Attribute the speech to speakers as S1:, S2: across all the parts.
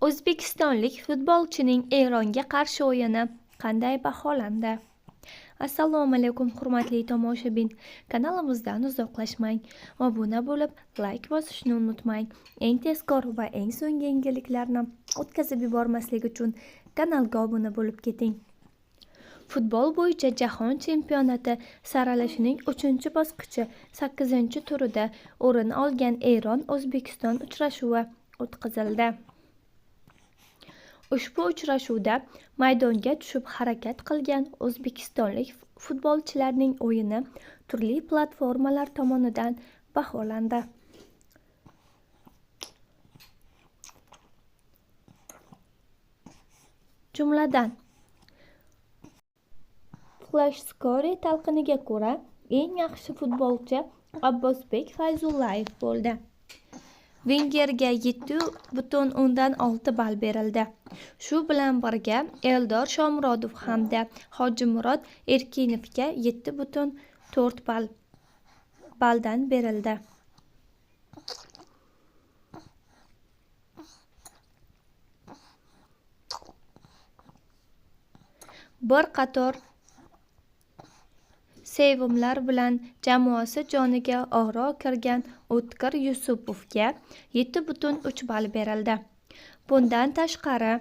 S1: O'zbekistonlik futbolchining Eronga qarshi o'yini qanday baholandi? Assalomu alaykum, hurmatli tomoshabin. Kanalimizdan uzoqlashmang. Obuna bo'lib, like bosishni unutmang. Eng tezkor va eng so'nggi yangiliklarni o'tkazib yubormaslik uchun kanalga obuna bo'lib keting. Futbol bo'yicha Jahon chempionati saralashining 3-bosqichi 8-turida o'rin olgan Eron-O'zbekiston uchrashuvi o'tkazildi. Ushbu uchrashuvda maydonga tushib harakat qilgan o'zbekistonlik futbolchilarning o'yini turli platformalar tomonidan baholandi. Jumladan, Flashscore talqiniga ko'ra, eng yaxshi futbolchi Abbosbek Fayzullayev bo'ldi. Vengerga 7,6 ball berildi. Shu bilan birga Eldor Shomurodov hamda Hojimurod Erkinovga 7,4 balldan berildi. Bir qator sevimlar bilan jamoasi joniga og'ro kirgan O'tkir Yusupovga 7,3 ball berildi. Bundan tashqari,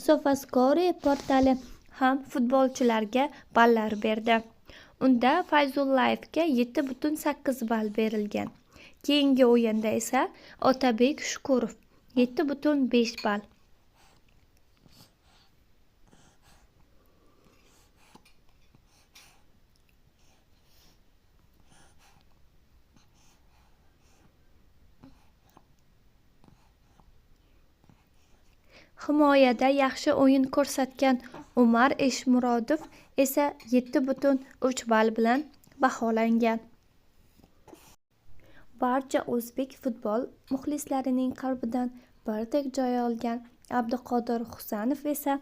S1: SofaScore portali ham futbolchilarga ballar berdi. Unda Fayzullayevga 7,8 ball berilgan. Keyingi o'yinda esa Otabek Shukurov 7,5 ball. Himoyada yaxshi o'yin ko'rsatgan Umar Eshmurodov esa 7,3 ball bilan baholangan. Barcha o'zbek futbol muxlislarining qalbidan birdek joy olgan Abduqodir Husanov esa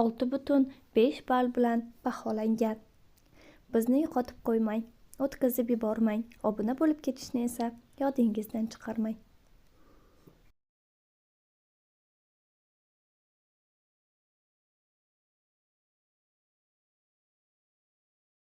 S1: 6,5 ball bilan baholangan. Bizni yo'qotib qo'ymang, o'tkazib yubormang, obuna bo'lib ketishni esa yodingizdan chiqarmang.